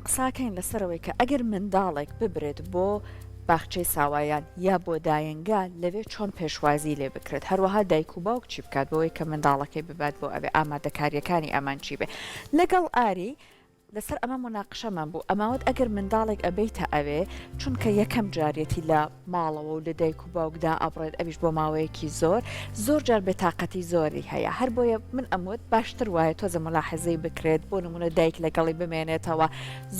قساکەین لەسەرەوەی کە ئەگەر منداڵێک ببرێت بۆ باخچەی ساوایان یا بۆ دایەنگا لەوێ چۆن پێشوازی لێ بکرێت هەروەها دایک و باوک چی بکات بۆی کە منداڵەکەی ببات بۆ ئەوێ ئامادەکاریەکانی ئەمان چی بێ لەگەڵ ئاری لەسەر ئەمە موناقشەمان بوو ئەماوت ئەگەر منداڵێک ئەبەیتە ئەوێ چونکە یەکەم جاریەتی لە ماڵەوە و لە دایک و باوک دائەبڕێت ئەویش بۆ ماوەیەکی زۆر زۆر جار بێتاقەتی زۆری هەیە هەر بۆیە من ئەموت باشتر وایە تۆزە مولاحەزەی بکرێت بۆ نمونە دایک لەگەڵی بمێنێتەوە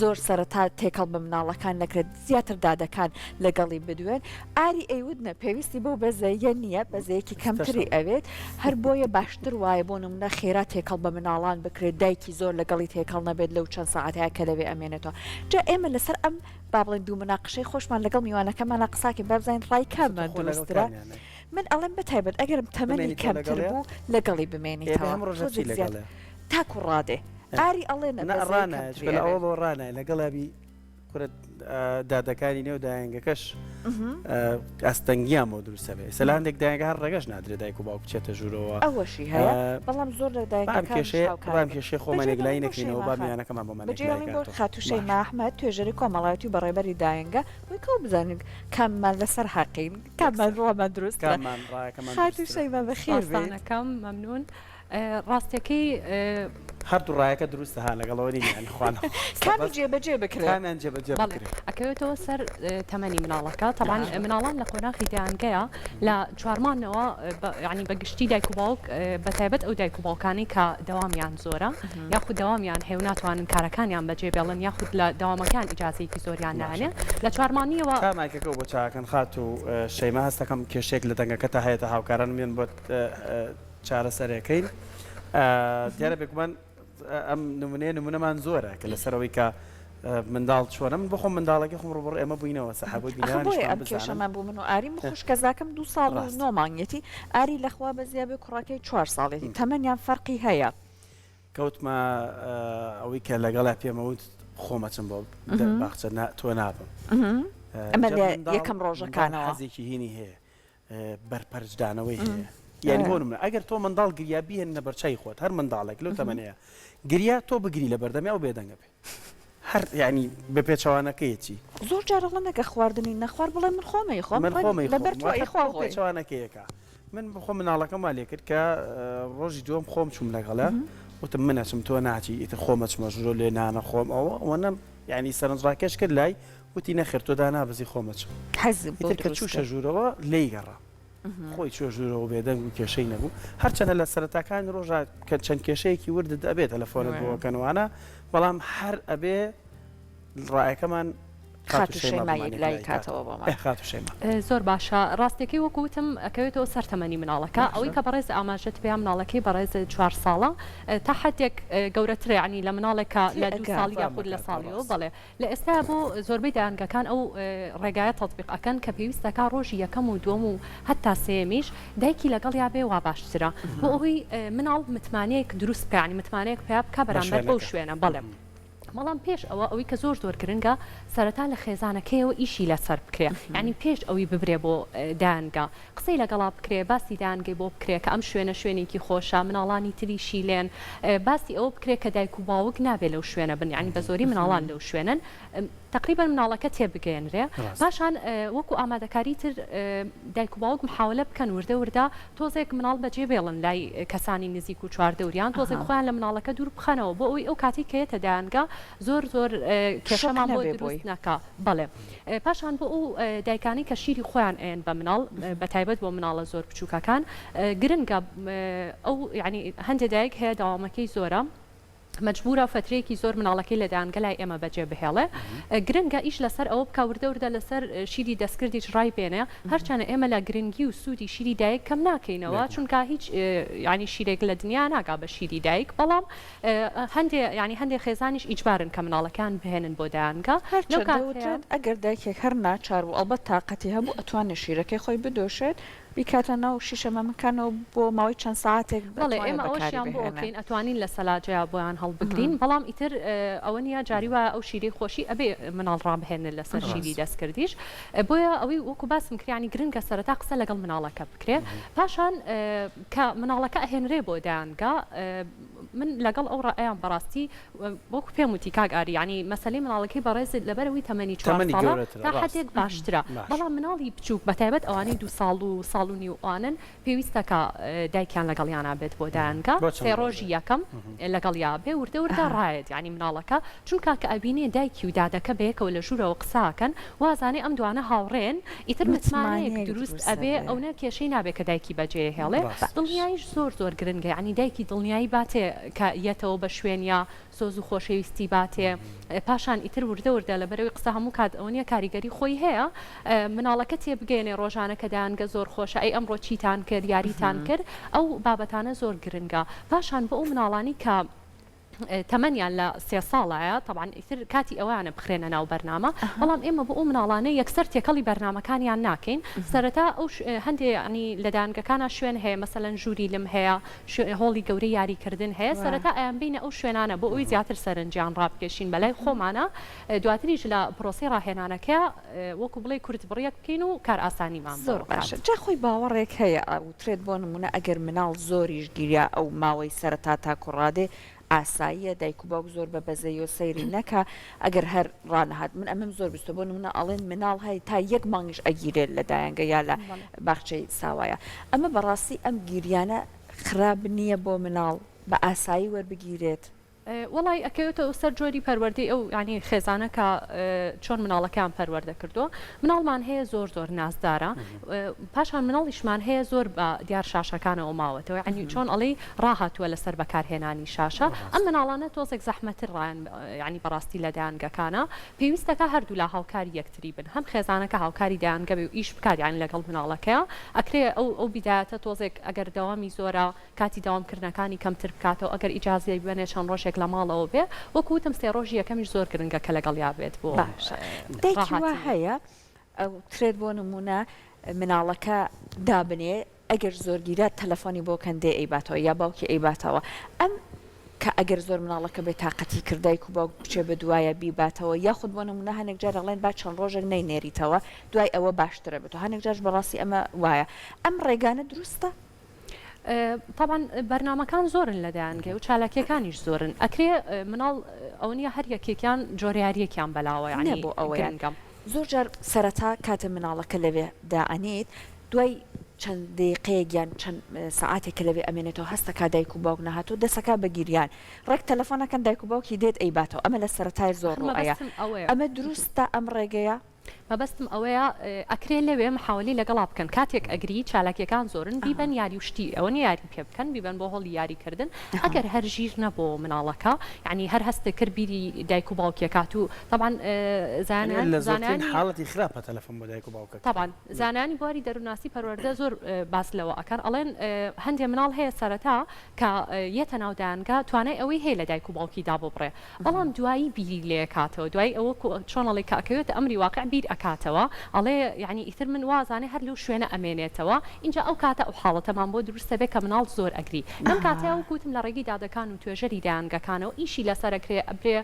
زۆر سەرەتا تێکەڵ بە مناڵەکان نەکرێت زیاتر دادەکان لەگەڵی بدوێن ئاری ئەیوت نە پێویستی بەو بەزەیە نییە بەزەیەکی کەمتری ئەوێت هەر بۆیە باشتر وایە بۆ نمونە خێرا تێکەڵ بە مناڵان بکرێت دایکی زۆر لەگەڵی تێکەڵ نەبێت لەو چەند سەعاتەیە کە لەوێ ئەمێنێتەوە جا ئێمە لەسەر ئەم با بڵێن دوو مناقشەی خۆشمان لەگەڵ میوانەکەمانا قساکەین با بزانین ڕای کاممان دروستترە من ئەڵێم بە تایبەت ئەگەرم تەمەنی کەمتر بوو لەگەڵی بمێنیتەوە تاکو ڕادێ ئاری ئەڵێ نە ڕانایە لەگەڵ بی کورە دادەکانی نێو دایەنگەکەش ئاستەنگیان بۆ دروستە بێ ئێستا لە هەندێک دایەنگە هەر ڕێگەش نادرێت دایک و باوک بچێتە ژوورەوە ئەوەشی هەیە بەڵام زۆر لە دایەنگەکان بام کێشەی خۆمان یەکلایی نەکەینەوە با میانەکەمان بۆمان بەجێڵین بۆ خاتوو شەیما ئەحمەد توێژەری کۆمەڵایەتی و بەڕێبەری دایەنگە بۆی کەو بزانین کاممان لەسەر حەقین کاممان ڕامان دروستە خاتوو شەیما بەخێر بێیت. مەمنون ڕاستەکەی. هەردوو ڕایەکە دروستە ها لەگەڵ ئەوە نین یانی خوا نەخواستە کامی جێبەجێ بکرێ؟ کامیان جێبەجێ بکرێ؟ ئەکەوێتەوە سەر تەمەنی مناڵەکە تەبعەن مناڵان لە قۆناغی دایانگەیە لە چوارمانەوە یانی بە گشتی دایک و باوک بە تایبەت ئەو دایک و باوکانەی کە دەوامیان زۆرە یاخود دەوامیان هەیە و ناتوانن کارەکانیان بەجێ بێڵن یاخود لە دەوامەکان ئیجازەیەکی زۆریان نایەنێ لە چوارمانیەوە تا مایکەکەو بۆ چاکەن خاتوو شەیما هەستەکەم کێشەیەک لە دەنگەکەتا هەیە تا هاوکارانم یەن بۆت چارەسەرەکەین دیارە بێگومان ئەم نمونەیە نمونەمان زۆرە کە لەسەرەوەی کە منداڵ چۆنە من بخۆم منداڵەکە خۆم ڕوبڕ ئێمە بووینەوە سەحەبووی بینەوە کێشەمان بوو من و ئاری خوشکەزاکەم دو ساڵ و نۆ مانگێتی ئاری لەخوا بەزیابێ کوڕەکەی چوار ساڵێتی تەمەنیان فەرقی هەیە. کەوتمە ئەوەی کە لەگەڵیا پێمە وت خۆم ئەچم بۆ باخچە تۆ نابم ئەمە یەکەم ڕۆژەکانەوە حەزێکی هینی هەیە بەرپەرچدانەوەی هەیە یعنی بۆ نمونە ئەگەر تۆ منداڵ گریا بیهێنە بەرچای خۆت هەر منداڵێک لەو تەمەنەیە گریا تۆ بگری لە بەردەمی ئەو بێدەنگە بێ هەر یعنی بە پێچەوانەکەیەتی زۆر جار ئەڵێ نەکە خواردنی نەخوارد بڵێ من خۆم ئەیخۆم من خۆم ئەیخۆم لەبەر تۆ ئەیخوا خۆی پێچەوانەکەیەکە من بخۆ مناڵەکەم وا لێکرد کە ڕۆژی دووەم خۆم چووم لەگەڵە وتم من ئەچم تۆ ناچی ئیتر خۆم ئەچمە ژوورۆ لێ نانە خۆم ئەوە ئەوەنەم یعنی سەرنجڕاکێش کرد لای وتی نەخێر تۆ دانابەزی خۆم ئەچم. حەزت بۆ ئیتر کە دروست چووشە کرد. ژوورەوە لێی گەڕام. خۆی چووە ژوورەوە بێدەنگ و کێشەی نەبوو. هەرچەندە لە سەرەتاکانی ڕۆژا کە چەند کێشەیەکی وردت ئەبێ تەلەفۆنت بۆ ئەکەن وانە، بەڵام هەر ئەبێ ڕایەکەمان خاتوو خاتوو شەیما شەیما بۆمان یەکلایی یەکلایی کاتەوە. کاتەوە بۆمان. ئێ خاتوو شەیما. زۆر باشە. ڕاستیەکەی وەکو وتم ئەکەوێتەوە سەر تەمەنی مناڵەکە. ئەوەی باشە. کە بەڕێز ئاماژەت پێیا مناڵەکەی بەڕێزت چوار ساڵە تا حەدێک گەورەترە یەعنی لە مناڵێک کە لە دوو تێئەگا. ساڵی یاخود لە فامەکات ساڵیەوە ڕاست. بەڵێ. لە ئێستایا بۆ زۆربەی دایانگەکان ئەو ڕێگایە تەتبیق ئەکەن کە پێویستە کا ڕۆژی یەکەم و دووەم و هەتا سێیەمیش دایکی لەگەڵیا بێ وا باشترە بۆ ئەوەی مناڵ متمانەیەک دروست بکا یانی متمانەیەک پەیا بکا بە بەرامبەر بەو شوێنەکە. شوێنە بەڵێ بەڵام پێش ئەوە ئەوەی کە زۆر زۆر گرنگە سەرەتا لە خێزانەکەیەوە ئیشی لەسەر بکرێ یانی پێش ئەوی ببرێ بۆ دایانگە قسەی لەگەڵا بکرێ، باسی دایانگەی بۆ بکرێ کە ئەم شوێنە شوێنێکی خۆشە، مناڵانی تریشی لێن، باسی ئەوە بکرێ کە دایک و باوک نابێ لەو شوێنە بن، یانی بە زۆری مناڵان لەو شوێنەن، تەقریبەن مناڵەکە تێبگەیەنرێ. پاشان وەکو ئامادەکاری تر دایک و باوک محاوەلە بکەن وردە وردە تۆزێک مناڵ بەجێ بێڵن لای کەسانی نزیک و چواردەوریان، تۆزێک خۆیان لە مناڵەکە دوور بخەنەوە بۆ ئەوەی ئەو کاتەی کە یەتە دایانگە زۆر زۆر کێشەمان بۆ دروست نەکا. بەڵێ. پاشان بۆ ئەو دایکانەی کە شیری خۆیان ئەیەن بە مناڵ بە تایبەت بۆ مناڵە زۆر بچووکەکان گرنگە ئەو یانی هەندێ دایک هەیە دەوامەکەی زۆرە مەجبورە فەترەیەکی زۆر مناڵەکەی لە دایانگە لای ئێمە بەجێ بهێڵێ گرنگە ئیش لەسەر ئەوە بکا وردە وردە لەسەر شیری دەستکردیش ڕای بێنێ هەرچەنە ئێمە لە گرنگی و سوودی شیری دایک کەم ناکەینەوە چونکە هیچ یانی شیرێک لە دنیا ناگا بە شیری دایک بەڵام هەندێ یانی هەندێ خێزانیش ئیجبارن کە مناڵەکەیان بهێنن بۆ دایانگە لەو هەرچەند کاتەیا. دەوترێت ئەگەر دایکێک هەر ناچار بوو ئەڵبەت تاقەتی هەبوو ئەتوانێت شیرەکەی خۆی بدۆشێت بیکاتە ناو شیشە مەمکانەوە بۆ ماوەی چەند سەعاتێک بەڵێ ئەتوانێت ئێمە بەکاری ئەوەشیان بۆ بهێنێ. ئەکەین ئەتوانین لە سەلاجەیا بۆیان هەڵبگرین بەڵام ئیتر ئەوە نیە جاری وایە ئەو شیرەی خۆشی ئەبێ مناڵ ڕابهێنێت لەسەر شیری دەستکردیش بۆیە ئەوەی وەکو باسم کرد یانی گرنگە سەرەتا قسە لەگەڵ مناڵەکە بکرێ پاشان کە مناڵەکە ئەهێنرێ بۆ دایانگە. من لەگەڵ ئەو ڕەئیام بەڕاستی وەکو پێم وتی کاک ئاری یانی مەسەلەی مناڵەکەی بەڕێزت لەبەرئەوەی تەمەنی چوار تەمەنی ساڵە گەورەترە تا ڕاستە حەدێک باشترە باشە. بەڵام مناڵی بچووک بەتایبەت ئەوانەی دوو ساڵ و ساڵ و نیو ئەوانەن پێویستە کە دایکیان لەگەڵیانا بێت بۆ دایەنگە بۆ چەند سێ ڕۆژێک؟ ڕۆژی یەکەم لەگەڵیا بێ وردە وردە ڕایەت یانی مناڵەکە چونکا کە ئەبینێ دایکی و دادەکە بەیەکەوە لە ژوورەوە قسە ئەکەن وازانێ ئەم دوانە هاوڕێن ئیتر متمانەیەک متمانەیەک دروست دروست ئەبێ ئەبێ. ئەونە کێشەی نابێ کە دایکی بەجێ هێڵێ ڕاستە. دڵنیاییش زۆر زۆر گرنگە یانی دایکی دڵنیایی باتێ کە یەتەوە بە شوێنیا سۆز و خۆشەویستی باتێ پاشان ئیتر وردە وردە لەبەرئەوەی قسە هەموو کات ئەوە نیە کاریگەری خۆی هەیە مناڵەکە تێبگەیەنێ ڕۆژانە کە دایانگە زۆر خۆشە ئەی ئەمڕۆ چیتان کرد یاریتان کرد ئەو بابەتانە زۆر گرنگە پاشان بۆ ئەو مناڵانی کە تەمەنیان لە سێ ساڵایە تەبعەن ئیتر کاتی ئەوەیانە بخرێنە ناو بەرنامە بەڵام ئێمە بۆ ئەو مناڵانە یەکسەر تێکەڵی بەرنامەکانیان ناکەین سەرەتا ئەو هەندێ یانی لە دایانگەکانا شوێن هەیە مەسەلەن ژووری لم هەیە هۆڵی گەورەی یاریکردن هەیە سەرەتا ئەیانبەینە ئەو شوێنانە بۆ ئەوەی زیاتر سەرنجیان ڕابکێشین بەلای خۆمانە دواتریش لە پرۆسەی ڕاهێنانەکەیا وەکو بڵێی کورتبڕیەک بکەین و کارئاسانیمان بۆ زۆر بکات. باشە جا خۆی باوەڕێک هەیە ئەوترێت بۆ نمونە ئەگەر مناڵ زۆریش گیریا ئەو ماوەی سەرەتا تاکو ڕادێ ئاساییە دایک و باوک زۆر بە بەزەیەوە سەیری نەکا ئەگەر هەر ڕانەهات من ئەمەم زۆر بیستوە بۆ نمونە ئەڵێن مناڵ هەیە تا یەک مانگیش ئەگیرێت لە دایەنگە یا لە باخچەی ساوایە ئەمە بەڕاستی ئەم گیریانە خراپ نییە بۆ مناڵ بە ئاسایی وەربگیرێت؟ وەڵای ئەکەوێتەوە سەر جۆری پەروەردەی ئەو یانی خێزانە کە چۆن مناڵەکەیان پەروەردە کردووە مناڵمان هەیە زۆر زۆر نازدارە پاشان مناڵیشمان هەیە زۆر بە دیار شاشەکانەوە ماوەتەوە یانی چۆن ئەڵێی ڕاهاتووە لەسەر بەکارهێنانی شاشە ئەم مناڵانە تۆزێک زەحمەتر ڕایان یانی بەڕاستی لە دایانگەکانە پێویستەکە هەردوولا هاوکاری یەکتری بن هەم خێزانەکە هاوکاری دایانگە بێ و ئیش بکات یانی لەگەڵ مناڵەکەیا ئەکرێ ئەو ئەو بیدایەتە تۆزێک ئەگەر دەوامی زۆرە کاتی دەوام کردنەکانی کەمتر بکاتەوە ئەگەر ئیجازەی بەنێ چەند ڕۆژێک لە ماڵەوە بێ وەکو وتم سێ ڕۆژی یەکەمیش زۆر گرنگە کە لەگەڵیا بێت بۆ باشە دایکی وا ڕاهاتنی. هەیە ئەوترێت بۆ نمونە مناڵەکە دابنێ ئەگەر زۆر گیرا تەلەفۆنی بۆ کەن دێ ئەیباتەوە یا باوکی ئەیباتەوە ئەم کە ئەگەر زۆر مناڵەکە بێ تاقەتی کرد دایک و باوک بچێ بە دوایا بیباتەوە یاخود بۆ نمونە هەنێک جار ئەڵێن با چەند ڕۆژێک نەینێریتەوە دوای ئەوە باشترە بێتەوە هەنێک جارش بەڕاستی ئەمە وایە ئەم ڕێگانە دروستە؟ تەبعەن بەرنامەکان زۆرن لە دایانگەی و چالاکیەکانیش زۆرن ئەکرێ مناڵ ئەوە نیە هەر یەکێکیان جۆرە یاریەکیان بەلاوە نە یانی بۆ ئەوەیان گرنگە. زۆر جار سەرەتا کاتێ مناڵەکە لەوێ دائەنێیت دوای چەند دەیقەیەک یان چەند سەعاتێک کە لەوێ ئەمێنێتەوە هەست ئەکا دایک و باوک نەهاتووە دەست ئەکا بە گریان ڕێک تەلەفۆن ئەکەن دایک و باوکی دێت ئەیباتەوە ئەمە لە سەرەتای زۆر ئاخر ڕوو ئەیا مەبەستم ئەوەیە. ئەمە دروستە ئەم ڕێگەیە؟ مەبەستم ئەوەیە ئەکرێ لەوێ محاوەلەی لەگەڵا بکەن کاتێک ئەگری چالاکیەکان زۆرن بیبەن یاری و شتی ئەوە نیە یاری پێ بکەن بیبەن بۆ هۆڵی یاری کردن ئەگەر هەر ژیر نەبۆوە مناڵەکە یانی هەر هەستێ کرد بیری دایک و باوکی ئەکات و تەبعەن یانی لە زۆرترین زانایانی حاڵەتی خراپە تەلەفۆن بۆ دایک و باوکە کرد. تەبعەن زانایانی بواری دەروونناسی پەروەردە زۆر باس لەوە ئەکەن ئەڵێن هەندێ مناڵ هەیە سەرەتا کە یەتە ناو دایانگا توانای ئەوەی هەیە لە دایک و باوکی داببڕێ بەڵام دوایی بیری لێ ئەکاتەوە دوایی ئەوە چۆن ئەڵێ کە ئەکەوێتە ئەمری واقع بیر ئەکاتەوە ئەڵێ یانی ئیتر من وازانێ هەر لەو شوێنە ئەمێنێتەوە ئینجا ئەو کاتە ئەو حاڵەتەمان بۆ دروست ئەبێ کە مناڵ زۆر ئەگری لەم کاتەیا وەکو وتم لە ڕێگەی دادەکان و توێژەری دایانگەکانەوە ئیشی لەسەر ئەکرێ ئەبرێ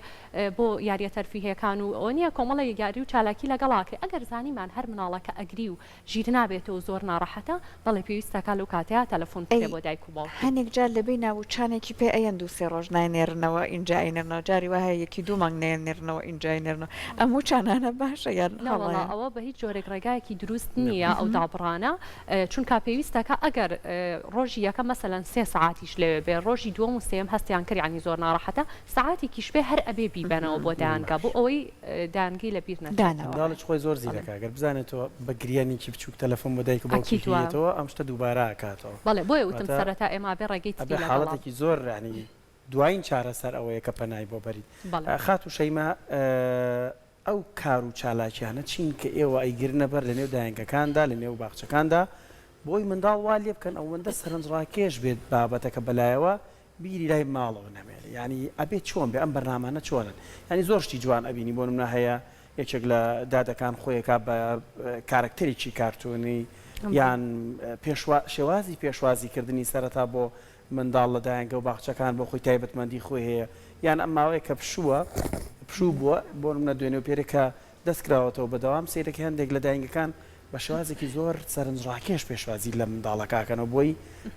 بۆ یاریە تەرفیهیەکان و ئەوە نیە کۆمەڵێ یاری و چالاکی لەگەڵا ئەکرێ ئەگەر زانیمان هەر مناڵەکە ئەگری و ژیر نابێتەوە زۆر ناڕەحەتە، بەڵێ پێویستە کا لەو کاتەیا تەلەفۆن ئەی بکرێ بۆ دایک و باوکی. هەنێک جار لە بەینا وچانێکی پێ ئەیەن دوو سێ ڕۆژ ناینێرنەوە ئینجا ئەینێرنەوە جاری وا هەیە یەکی دوو مانگ نەیەنێرنەوە ئینجا ئەینێرنەوە ئەم وچانانە باشە یان نا وەڵا هەڵەیە؟ ئەوە بە هیچ جۆرێک ڕێگایەکی دروست نییە ئەو دابڕانە چونکا پێویستە کا ئەگەر ڕۆژی یەکەم مەسەلەن سێ سەعاتیش لەوێ بێ ڕۆژی دووەم و سێیەم هەستیان کرد یانی زۆر ناڕەحەتە سەعاتێکیش بێ هەر ئەبێ بیبەنەوە بۆ دایانگا بۆ ئەوەی دایانگەی لە بیر نەچێتەوە. دانەوە. منداڵیش خۆی زۆر زیرەکە گەر بزانێت تۆ بە گریانێکی بچووک تەلەفۆن بۆ دایک و باوکی ئەکید وایە. هێنیتەوە ئەم شتە دووبارە ئەکاتەوە. بەڵێ بۆیە وتم واتە سەرەتا ئێمە ئەبێ ڕێگەی ئەبێ تری لەگەڵا. حاڵەتێکی زۆر یانی دوایین چارەسەر ئەوەیە کە پەنای بۆ بەریت. بەڵێ. خاتوو شەیما ئەو کار و چالاکیانە چین کە ئێوە ئەیگرنە بەر لە نێو دایەنگەکاندا لە نێو باخچەکاندا بۆی منداڵ وا لێ بکەن ئەوەندە سەرنجڕاکێش بێت بابەتەکە بەلایەوە بیری لای ماڵەوە نەمێنێ یانی ئەبێ چۆن بێ ئەم بەرنامانە چۆنن یانی زۆر شتی جوان ئەبینی بۆ نمونە هەیە یەکێک لە دادەکان خۆی ئەکا بە کارەکتەرێکی کارتۆنی یان پێشوا شێوازی پێشوازی کردنی سەرەتا بۆ منداڵ لە دایەنگە و باخچەکان بۆ خۆی تایبەتمەندی خۆی هەیە یان ئەم ماوەیە کە پشووە پشوو بووە بۆ نمونە دوێنێ و پێرێ کە دەست کراوەتەوە بە دەوام سەیرەکەی هەندێک لە داینگەکان. بە شێوازێکی زۆر سەرنجڕاکێش پێشوازی لە منداڵەکە ئەکەنەوە بۆی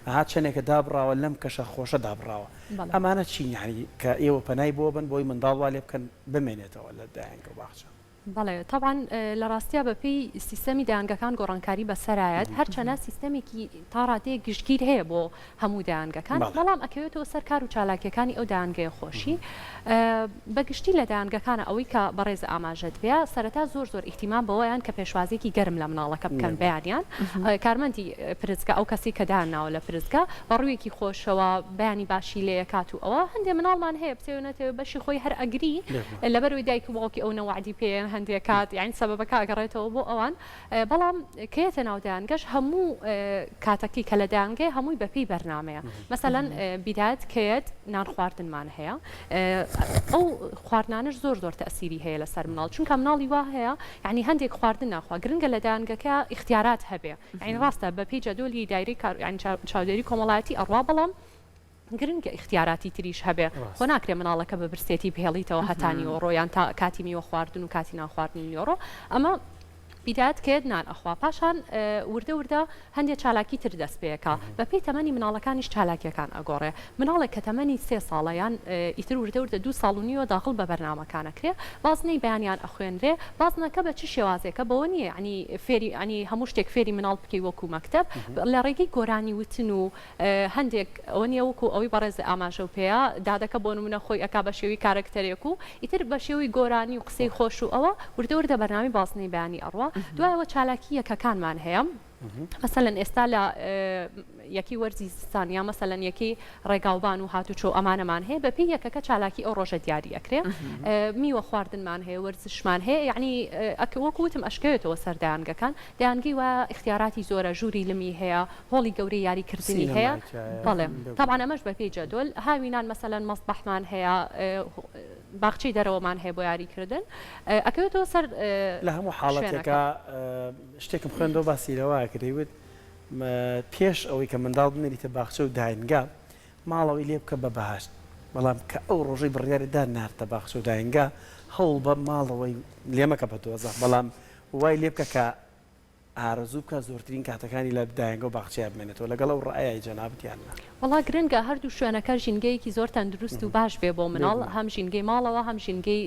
ئەها چەنێکە دابڕاوە لەم کەشە خۆشە دابڕاوە ئەمانە چین یانی کە ئێوە پەنای بۆ بن بۆی منداڵ وا لێ بکەن بمێنێتەوە لە دایەنگە و باخچە؟ بەڵێ تەبعەن لە ڕاستیا بە پێی سیستەمی دایانگەکان گۆڕانکاری بەسەرایەت هەرچەنە سیستەمێکی تا ڕادەیەک گشتگیر هەیە بۆ هەموو دایانگەکان بەڵام ئەکەوێتەوە سەر کار و چالاکیەکانی ئەو دایانگەیە خۆشی بە گشتی لە دایانگەکانە ئەوەی کە بەڕێز ئاماژەت پێیا سەرەتا زۆر زۆر ئیهتیمام بەوەیان کە پێشوازیەکی گەرم لە مناڵەکە بکەن بەیانیان کارمەندی پرسگە ئەو کەسی کە دایان ناوە لە پرسگە بە ڕوویەکی خۆشەوە بەیانی باشی لێ ئەکات و ئەوە هەندێ مناڵمان هەیە بتەوێ نەتەوێ بەشی خۆی هەر ئەگری لەبەرئەوەی دایک و باوکی ئەونە وەعدی پێیەن هەندێ کات یانی سەبەبەکە ئەگەڕێتەوە بۆ ئەوان بەڵام کە یەتە ناو دایانگەش هەموو کاتەکەی کە لە دایانگەیە هەمووی بەپێی بەرنامەیە مەسەلەن بیدایەت کەیەت نان خواردنمان هەیە ئەو خواردنانەش زۆر زۆر تەئسیری هەیە لەسەر مناڵ چونکە مناڵی وا هەیە یانی هەندێک خواردن ناخوا گرنگە لە دایانگەکە ئیختیارات هەبێ یانی ڕاستە بەپێی جەدۆلی دایرەی کار یانی چاودێری کۆمەڵایەتی ئەڕوا بەڵام گرنگە ئیختیاراتی تریش هەبێ خۆ ناکرێ مناڵەکە بە برسێتی بهێڵیتەوە هەتا نیوەڕۆ یان تا کاتی میوە خواردن و کاتی نان خواردنی نیوەڕۆ ئەمە بیدایەت کەیەت نان ئەخوا پاشان وردە وردە هەندێ چالاکی تر دەست پێکا بەپێی تەمەنی مناڵەکانیش چالاکیەکان ئەگۆڕێ مناڵێک کە تەمەنی سێ ساڵە یان ئیتر وردە وردە دوو ساڵ و نیوە داخڵ بە بەرنامەکان ئەکرێ بازنەی بەیانیان ئەخوێنرێ بازنەکە بە چ شێوازێکە بەوە نییە یانی فێری یانی هەموو شتێک فێری مناڵ بکەی وەکو مەکتەب لە ڕێگەی گۆرانی وتن و هەندێک ئەوە نیە وەکو ئەوەی بەڕێز ئاماژەو پێیە دادەکە بۆ نمونە خۆی ئەکا بە شێوەی کارەکتەرێک و ئیتر بە شێوەی گۆرانی و قسەی خۆش و ئەوە وردە وردە بەرنامەی بازنەی بەیانی ئەڕوا دوایەوە چالاکی یەکەکانمان هەیە مەسەلەن ئێستا لە یەکی وەرزی زستان یا مەسەلەن یەکی ڕێگاوبان و هاتوچۆ ئەمانەمان هەیە بە پێی یەکەکە چالاکی ئەو ڕۆژە دیاری ئەکرێ میوە خواردنمان هەیە وەرزشمان هەیە یعنی وەکو وتم ئەشکەوێتەوە سەر دایانگەکان دایانگەی وایە ئیختیاراتی زۆرە ژووری لمی هەیە هۆڵی گەورەی یاری کردنی هەیە بەڵێ تەبعەن ئەمەش بەپێی جەدۆل هاوینان مەسەلەن مەسبەحمان هەیە باخچەی دەرەوەمان هەیە بۆ یاری کردن ئەکەوێتەوە سەر لە هەموو حاڵەتێکا شتێکم خوێندەوە باسی لەوە کرد دەیوت پێش ئەوەی کە منداڵ بنێریتە باخچە و داینگا ماڵەوەی لێ بکە بە بەهەشت بەڵام کە ئەو ڕۆژەی بڕیاری دا ناردتە باخچە و داینگا هەوڵ بە ماڵەوەی لێ مەکە بە دۆزەخ بەڵام وای لێ بکە کە ئارەزوو بکات زۆرترین کاتەکانی لە دایەنگە و باخچەیا بمێنێتەوە، لەگەڵ ئەو ڕەئیای جەنابت یان نا؟ وەڵا گرنگە هەردوو شوێنەکە ژینگەیەکی زۆر تەندروست و باش بێ بۆ مناڵ هەم ژینگەی ماڵەوە هەم ژینگەی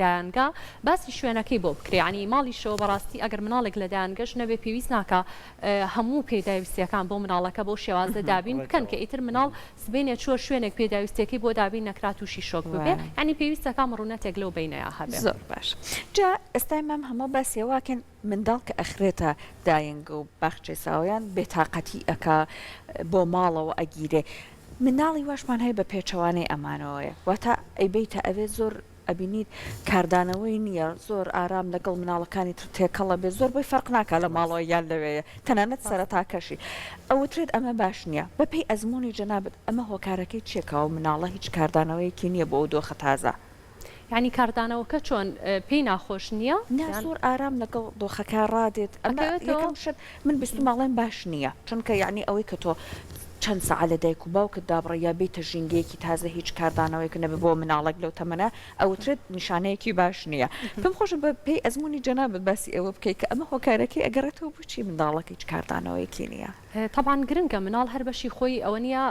دایەنگا باسی شوێنەکەی بۆ بکرێ یانی ماڵیشەوە بەڕاستی ئەگەر مناڵێک لە دایەنگەش نەبێ پێویست ناکا هەموو پێداویستیەکان بۆ مناڵەکە بەو شێوازە دابین بکەن کە ئیتر مناڵ سبەینێ چووە شوێنێک پێداویستیەکەی بۆ دابین نەکرا تووشی شۆک ببێ یانی پێویستە کام ڕوونەتێک لەو بەینەیا هەبێ. زۆر باش جا ئێستا مام هەموو باسی ئەوە ئەکەین منداڵ کە ئەخرێتە دایەنگە و باخچەی ساوایان بێتاقەتی ئەکا بۆ ماڵەوە ئەگیرێ منداڵی واشمان هەیە بە پێچەوانەی ئەمانەوەیە واتە ئەیبەیتە ئەوێ زۆر ئەبینیت کاردانەوەی نییە زۆر ئارام لەگەڵ مناڵەکانی تر تێکەڵ ئەبێ زۆر بۆی فەرق ناکا لە ماڵەوە یان لەوێیە تەنانەت سەرەتاکەشی ئەوترێت ئەمە باش نییە بەپێی ئەزموونی جەنابت ئەمە هۆکارەکەی چییە کە ئەو مناڵە هیچ کاردانەوەیەکی نییە بۆ ئەو دۆخە تازە؟ یانی کاردانەوەکە چۆن پێی ناخۆش نییە؟ نا زۆر ئارام لەگەڵ دۆخەکە ڕادێت ئەمە یەکەم شت من بیستومە ئەڵێن باش نییە چونکە یانی ئەوەی کە تۆ چەند سەعات لە دایک و باوکت دابڕێی یا بێیتە ژینگەیەکی تازە هیچ کاردانەوەیەک نەبێت بۆ مناڵێک لەو تەمەنە ئەوترێت نیشانەیەکی باش نییە پێم خۆشە بە پێی ئەزموونی جەنابت باسی ئەوە بکەی کە ئەمە هۆکارەکەی ئەگەڕێتەوە بۆچی منداڵەکە هیچ کاردانەوەیەکی نییە؟ تەبعەن گرنگە مناڵ هەر بەشی خۆی ئەوە نیە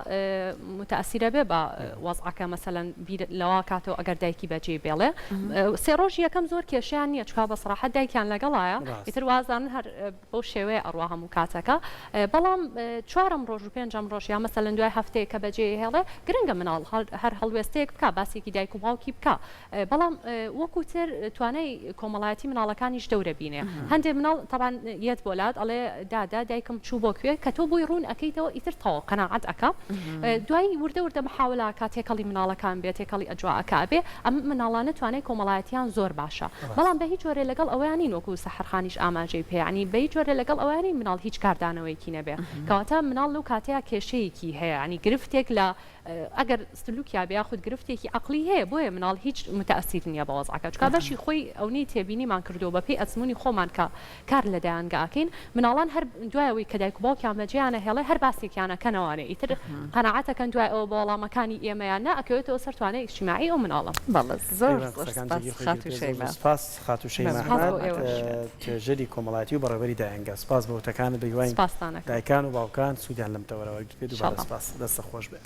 موتەئەسیرە بێ بە وەزعەکە مەسەلەن بیر لەوە کاتەوە ئەگەر دایکی بەجێی بێڵێ سێ ڕۆژی یەکەم زۆر کێشەیان نیە چکا بە سەراحەت دایکیان لەگەڵایە ئیتر وازانن هەر بەو شێوەیە ئەڕوا هەموو کاتەکە بەڵام چوارەم ڕۆژ و پێنجەم ڕۆژ یا مەسەلەن دوای هەفتەیەک کە بەجێی هێڵێ گرنگە مناڵ هەر هەڵوێستەیەک بکا باسێکی دایک و باوکی بکا بەڵام وەکو تر توانای کۆمەڵایەتی مناڵەکانیش دەورە بینێ هەندێ مناڵ تەبعەن یەت بۆ لات ئەڵێ دادە دایکم چوو بۆ کوێ کە تۆ بۆی ڕوون ئەکەیتەوە ئیتر تەواو قەناعەت ئەکا دوایی وردە وردە محاولە ئەکا تێکەڵی مناڵەکان بێ تێکەڵی ئەجوائەکە ئەبێ ئەم مناڵانە توانای کۆمەڵایەتیان زۆر باشە بەڵام بە هیچ جۆرێ لەگەڵ ئەوەیان نین وەکو سەحەر خانیش ئاماژەی پێ یانی بە هیچ جۆرێ لەگەڵ ئەوەیان نین مناڵ هیچ کاردانەوەیەکی نەبێ کەواتە مناڵ لەو کاتەیا کێشەیەکی هەیە یانی گرفتێک لە. ئەگەر سلوکیا بێ یاخود گرفتێکی عەقڵی هەیە بۆیە مناڵ هیچ متەئسیر نیە بە وەزعەکە چونکە بەشی خۆی ئەونەی تێبینیمان کردووە بە پێی ئەزموونی خۆمان کە کار لە دایانگە ئەکەین مناڵان هەر دوای ئەوەی کە دایک و باوکیان بەجێیان ئەهێڵێ هەر باسێکیان ئەکەنەوانێ ئیتر قەناعەت ئەکەن دوای ئەوە بە وەڵامەکانی ئێمە یان نا ئەکەوێتەوە سەر توانای ئیجتیماعی ئەو مناڵە. بەڵێ زۆر ئەیوان زۆر قسەکان سپاس جێگەی خۆی خاتوو گرتبێ زۆر زۆر شەیما. سپاس خاتوو شەیما سپاس ئەحمەد بۆ ئێوەش. توێژەری کۆمەڵایەتی و بەڕێوەبەری دایەنگە سپاس بۆ وتەکانت بە هیواین سپاستان ئەکەم. دایکان و باوکان سوودیان لەم تەوەرە وەرگرتبێ دووبارە ئینشاڵڵا. سپاس دەستت خۆش بێ.